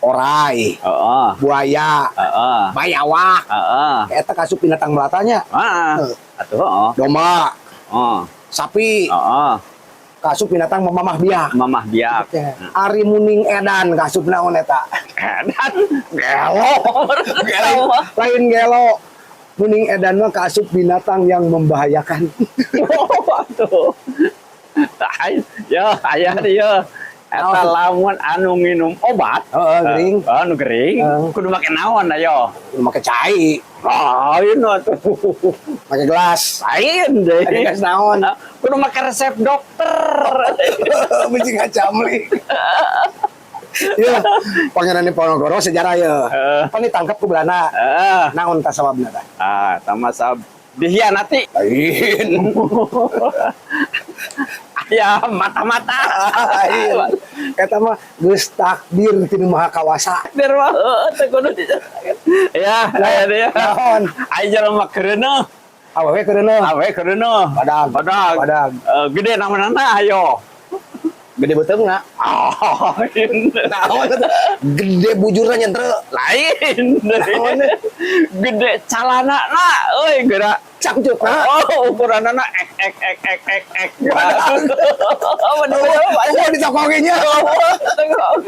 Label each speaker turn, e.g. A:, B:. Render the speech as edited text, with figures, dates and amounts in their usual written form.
A: Orai, buaya, bayawak. Eta kasup binatang melatanya.
B: Ah, atuh heeh.
A: Domba, sapi, kasup binatang mamah biak.
B: Mamah biak.
A: Ari muning edan kasup naon eta?
B: Edan gelo.
A: Lain, lain gelo. Muning edan mah kasup binatang yang membahayakan.
B: Oh, atuh. Ya, aya ya. Eta lamun anu nginum obat,
A: Gering.
B: Anu gering, kudu make naon ayo?
A: Kudu make cai,
B: Lain atuh.
A: Make gelas.
B: Lain deh.
A: Ada gelas naon?
B: Kudu make resep dokter.
A: Mesti ngacamli. Ya, Pangeran Diponegoro sejarah ya. Pan ditangkap ku Belanda. Naon tah sababna tah?
B: Ah, tama sab dihianati.
A: Lain.
B: Ya, mata-mata.
A: Lain. Eta mah geus takdir ti Nu Maha Kawasa.
B: Takdir mah heueuh teu kudu dijelaskeun. Ya, aya deui.
A: Naon?
B: Aya jelema keureuneuh.
A: Awewe keureuneuh.
B: Awewe keureuneuh.
A: Badag.
B: Badag.
A: Badag.
B: Eh, gede namanya ayo.
A: Gede beuteungna.
B: Oh,
A: Naon eta? Gede bujurna nyentre.
B: Lain.
A: Naon?
B: Gede calana na euy geura.
A: Cangcutna.
B: Oh, ukuranna ek ek ek ek ek ek.
A: Badag.
B: Bener.
A: Oh, di toko ge nya.
B: Oh,